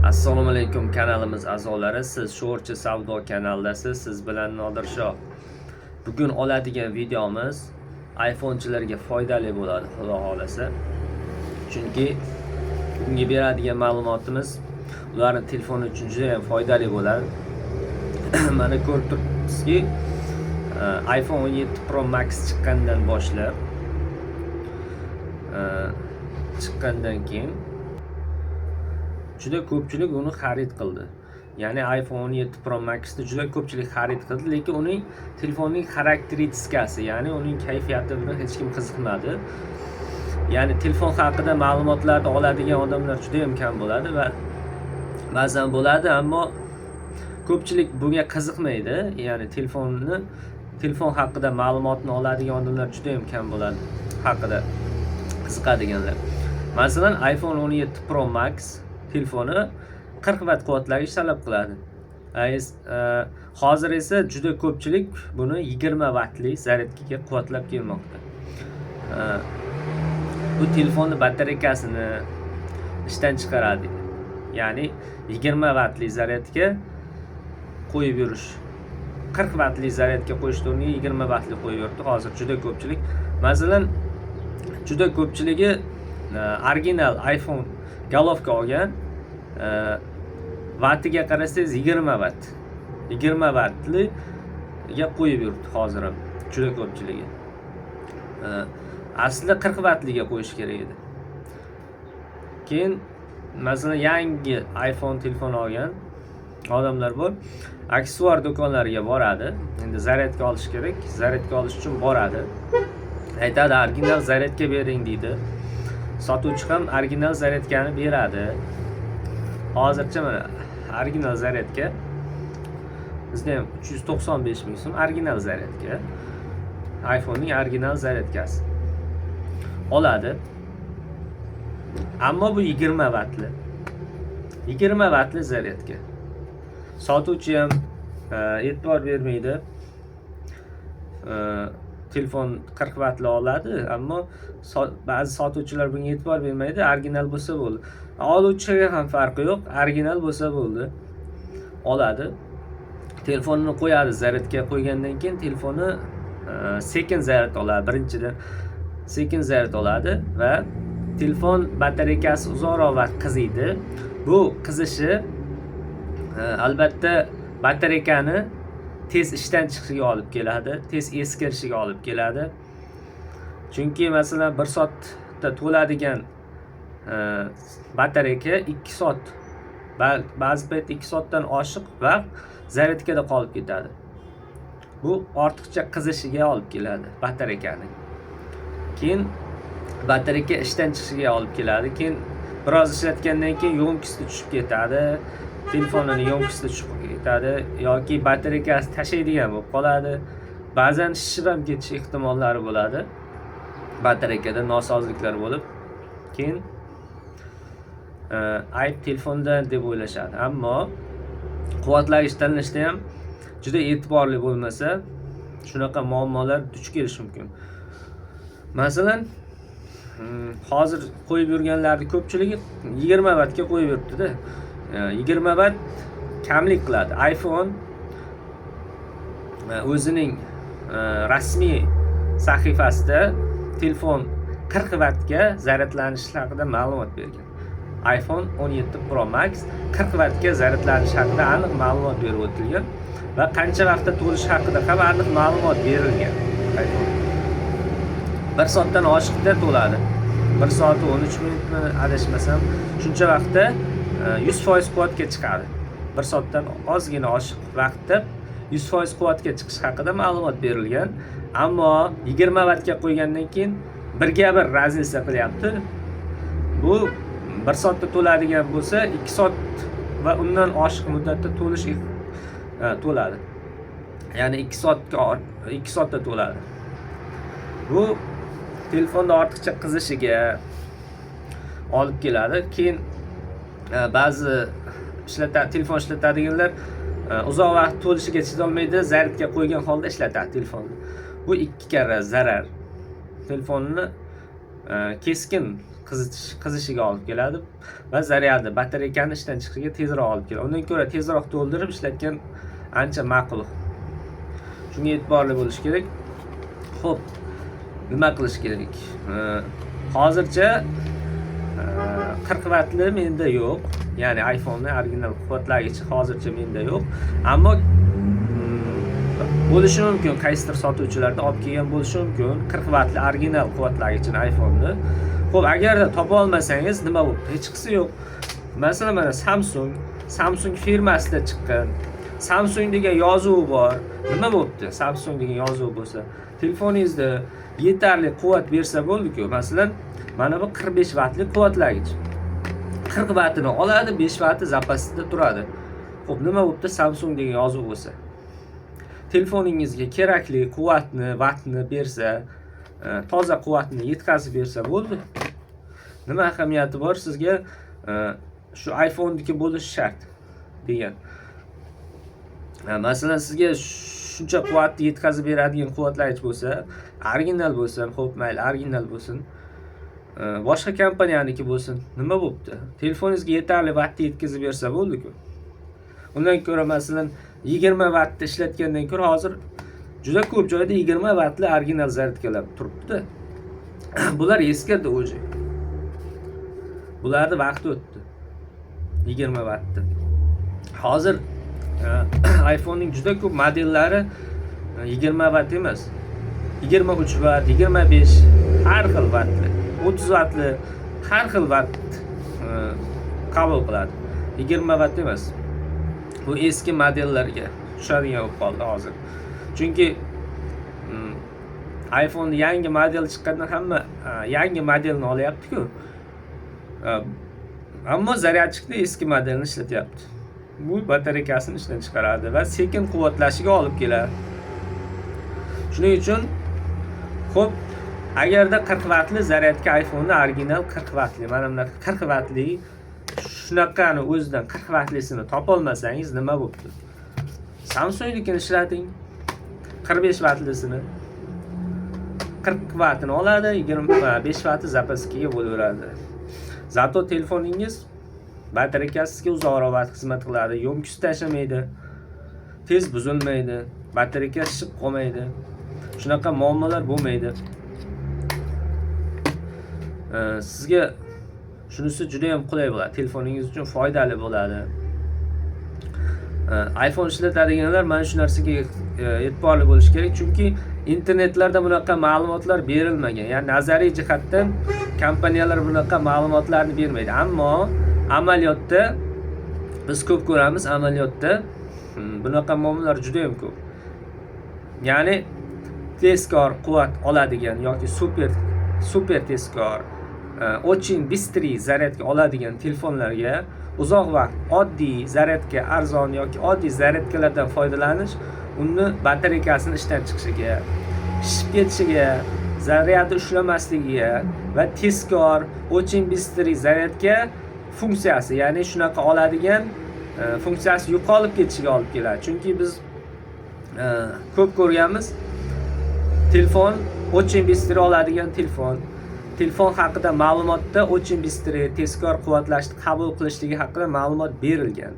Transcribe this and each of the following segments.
Assalomu alaykum, kanalimiz a'zolari. Siz Sho'rchi savdo kanalidasiz. Siz bilan Nodirshoh. Bugun oladigan videomiz iPhonechilarga foydali bo'ladi, Xudo xohlasa. Chunki bugungi beradigan ma'lumotimiz ularning telefoni uchun juda ham foydali bo'ladi. Mana, ko'rib turibsizki, iPhone 17 Pro Max chiqqandan boshlab, chiqqandan keyin juda ko'pchilik uni xarid qildi. Ya'ni iPhone 17 Pro Maxni juda ko'pchilik xarid qildi, lekin uning telefonning xarakteristikasi, ya'ni uning kayfiyati bilan hech kim qiziqmadi. Ya'ni telefon haqida ma'lumotlarni oladigan odamlar juda ham kam bo'ladi va ba'zan bo'ladi, ammo ko'pchilik bunga qiziqmaydi. Ya'ni telefon haqida ma'lumotni oladigan odamlar juda ham kam bo'ladi, haqida qiziqadiganlar. Masalan, iPhone 17 Pro Max telefoni 40 vatt quvvatlagich talab qiladi. Hozir esa juda ko'pchilik buni 20 vattli zaryadkaga quvvatlab kelmoqda. Bu telefonni batareykasini ishdan chiqaradi. Ya'ni 20 vattli zaryadka qo'yib yurish. 40 vattli zaryadka qo'yishni o'rniga 20 vattli qo'yib yuribdi hozir juda ko'pchilik. Masalan, juda ko'pchiligi original iPhone головка olgan. Vattiga qarasangiz, 20 vatt. 20 vattliga qo'yib yuribdi hozir ham juda ko'pchiligi. Aslida 40 vattliga qo'yish kerak edi. Keyin, masalan, yangi iPhone telefon olgan odamlar bor. Aksessuar do'konlariga boradi. Endi zaryadka olish kerak. Zaryadka olish uchun boradi. Aytadi, "Original zaryadka bering", deydi. Sotuvchi ham original zaryadkani beradi. Hozircha mana original zaryadka bizda ham 395 ming so'm original zaryadka. iPhone'ning original zaryadkasi. Oladi. Ammo bu 20 vattli. 20 vattli zaryadka. Sotuvchi ham e'tibor bermaydi. Telefon 40 vattli oladi, ammo ba'zi sotuvchilar bunga e'tibor bermaydi. Original bo'lsa bo'ldi. Oluvchiga ham farqi yo'q, original bo'lsa bo'ldi. Oladi. Telefonini qo'yadi, zaryadka qo'ygandan keyin telefoni sekin zaryad oladi. Birinchidan, sekin zaryad oladi va telefon batareykasi uzoqroq vaqt qiziydi. Bu qizishi albatta batareykani tez ishdan chiqishiga olib keladi, tez eskirishiga olib keladi. Chunki, masalan, 1 soatda to'ladigan batareyka 2 soat, ba'zi payt 2 soatdan oshiq vaqt zaryadkada qolib ketadi. Bu ortiqcha qizishiga olib keladi batareykani. Keyin batareyka ishdan chiqishiga olib keladi. Keyin biroz ishlatgandan keyin ёмкость i tushib ketadi. Telefonini ёмкость i tushib ketadi yoki batareykasi tashlaydigan bo'lib qoladi. Ba'zan shishib ham ketish ehtimollari bo'ladi. Batareykada nosozliklar bo'lib, keyin ayb telefonda deb o'ylashadi. Ammo quvvatlagich tanlashda ham juda e'tiborli bo'lmasa, shunaqa muammolar duch kelishi mumkin. Masalan, hozir qo'yib yurganlarning ko'pchiligi 20 vattga qo'yib yuribdi-da. 20 vatt kamlik qiladi. iPhone o'zining rasmiy sahifasida telefon 40 vattga zaryadlanishi haqida ma'lumot bergan. iPhone 17 Pro Max 40 vattga zaryadlanishi haqida aniq ma'lumot berib o'tilgan va qancha vaqtda to'lishi haqida ham aniq ma'lumot berilgan iPhone. 1 soatdan oshiqda to'ladi. 1 soat 13 minutmi, adashmasam, shuncha vaqtda 100% quvvatga chiqadi. 1 soatdan ozgina oshiq vaqtda 100% quvvatga chiqish haqida ma'lumot berilgan. Ammo 20 vattga qo'ygandan keyin birga bir разница qilyapti. Bu 1 soatda to'ladigan bo'lsa, 2 soat va undan oshiq muddatda to'ladi. Ya'ni 2 soatga, 2 soatda to'ladi. Bu telefonda ortiqcha qizishiga olib keladi. Keyin ba'zi telefon ishlatadiganlar uzoq vaqt to'lishiga chidolmaydi, zaryadga qo'ygan holda ishlatadi telefonni. Bu ikki karra zarar. Telefonni keskin qizishiga olib keladi va zaryadi, batareykani ishdan chiqishiga tezroq olib keladi. Undan ko'ra tezroq to'ldirib ishlatgan ancha ma'qul. Shunga e'tiborli bo'lish kerak. Xo'p, nima qilish kerak? Hozircha 40 vatli menda yo'q. Ya'ni iPhone'ni original quvvatlagichi hozircha menda yo'q. Ammo bo'lishi mumkin, qaysidir sotuvchilarda olib kelgan bo'lishi mumkin 40 vatli original quvvatlagichini iPhone'ni. Xo'p, agarda topa olmasangiz nima bo'pti? Hechqisi yo'q. Masalan, mana Samsung firmasida chiqqan. Samsung degan yozuvi bor. Nima bo'pti? Samsung degan yozuv bo'lsa, telefoningizda yetarli quvvat bersa bo'ldi-ku. Masalan, mana bu 45 vatli quvvatlagich. 40 vatini oladi, 5 vati zapasida turadi. Xo'p, nima bo'pti Samsung degan yozuv bo'lsa? Telefoningizga kerakli quvvatni, vatni bersa, toza quvvatni yetkazib bersa bo'ldi. Nima ahamiyati bor sizga shu iPhone'niki bo'lishi shart degan. Masalan, sizga shuncha quvvatni yetkazib beradigan quvvatlagich bo'lsa, original bo'lsa, xo'p, mayli, original bo'lsin. Boshqa kompaniyaniki bo'lsin, nima bo'pti? Telefoningizga yetarli vatni yetkazib bersa bo'ldi-ku. Undan ko'ra, masalan, 20 vatni ishlatgandan ko'ra hozir juda ko'p joyda 20 vatli original zaryadkalar turibdi. Bular eskirdi уже. Bularni vaqti o'tdi. 20 vatni. Hozir iPhone'ning juda ko'p modellari 20 vat emas. 23 vat, 25, har xil vatli, 30 vatli, har xil vat qabul qiladi. 20 vat emas. Bu eski modellarga tushadigan bo'lib qoldi hozir. Chunki iPhone yangi model chiqqanda hamma yangi modelni olyapti-ku. Ammo зарядчик ni eski modelni ishlatyapti. Bu batareykasini ishdan chiqaradi va sekin quvvatlashiga olib keladi. Shuning uchun, xo'p, agarda 40 vatli zaryadka iPhone'ni original 40 vatli, mana bunaqa 40 vatli, shunaqani o'zidan 40 vatlisini topolmasangiz nima bo'pti? Samsungnikini ishlating. 45 vatlisini. 40 vatini oladi, 25 vati запаска ga bo'laveradi. Зато telefoningiz batareykasi sizga uzoqroq vaqt xizmat qiladi, ёмкость tashlamaydi, tez buzilmaydi, batareyka shishib qolmaydi. Shunaqa muammolar bo'lmaydi. Sizga shunisi juda ham qulay bo'ladi. Telefoningiz uchun foydali bo'ladi. iPhone ishlatadiganlar mana shu narsaga e'tiborli bo'lishi kerak, chunki internetlarda bunaqa ma'lumotlar berilmagan. Ya'ni nazariy jihatdan kompaniyalar bunaqa ma'lumotlarni bermaydi. Ammo amaliyotda biz ko'p ko'ramiz, amaliyotda bunaqa muammolar juda ham ko'p. Ya'ni tezkor quvvat oladigan yoki super super tezkor, очень быстрый zaryadka oladigan telefonlarga uzoq vaqt oddiy zaryadka, arzon yoki oddiy zaryadkalardan foydalanish uni batareykasini ishdan chiqishiga, shishib ketishiga, zaryadi ushlamasligiga va tezkor, очень быстрый zaryadka funksiyasi, ya'ni shunaqa oladigan funksiyasi yo'qolib ketishiga olib keladi. Chunki biz ko'p ko'rganmiz, telefon очень быстрый oladigan telefon haqida ma'lumotda очень быстрый, tezkor quvvatlashni qabul qilishligi haqida ma'lumot berilgan.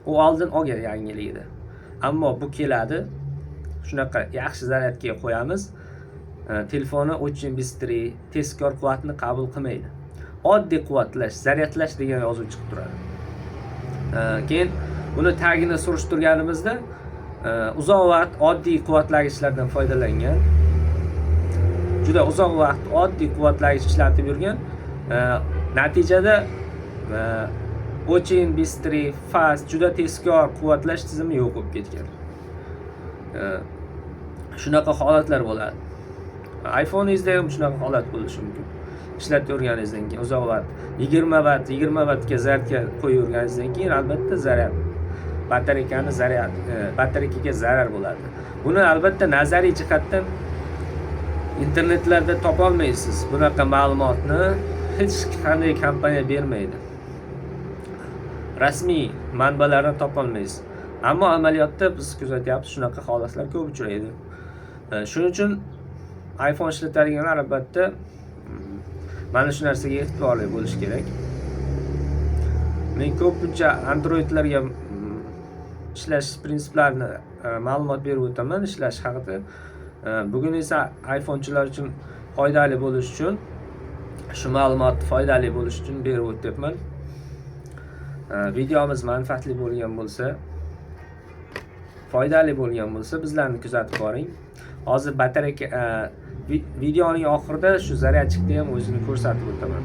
U oldin olgan yangiligida. Ammo bu keladi, shunaqa yaxshi zaryadkaga qo'yamiz, telefoni очень быстрый, tezkor quvvatni qabul qilmaydi. Oddiy quvvatlash, zaryadlash degan yozuv chiqib turadi. Keyin buni tagini surishtirganimizda uzoq vaqt oddiy quvvatlagichlardan foydalangan, juda uzoq vaqt oddiy quvvatlagich ishlatib yurgan. Natijada очень быстрый, fast, juda tezkor quvvatlash tizimi yo'q bo'lib ketgan. Shunaqa holatlar bo'ladi. iPhone'ingizda ham shunaqa holat bo'lishi mumkin. Ishlatib keyin uzoq vaqt 20 vat, 20 vatga zaryadka qo'yib keyin albatta zaryad, batareykani zaryad, batareykaga zarar bo'ladi. Buni albatta nazariy jihatdan internetlarda topolmaysiz. Bunaqa ma'lumotni hech qanday kompaniya bermaydi. Rasmiy manbalardan topolmaysiz. Ammo amaliyotda biz kuzatyapmiz, shunaqa holatlar ko'p uchraydi. Shuning uchun iPhone ishlatadiganlar albatta Mana shu narsaga e'tiborli bo'lish kerak. Men ko'pincha Androidlarga ishlash prinsiplarini ma'lumot berib o'taman, ishlash haqida. Bugun esa iPhonechilar uchun foydali bo'lishi uchun, shu ma'lumot foydali bo'lishi uchun berib o'tyapman. Videomiz manfaatli bo'lgan bo'lsa, foydali bo'lgan bo'lsa, bizlarni kuzatib boring. Hozir batareyka videoning oxirida shu зарядчик ni ham o'zini ko'rsatib o'taman.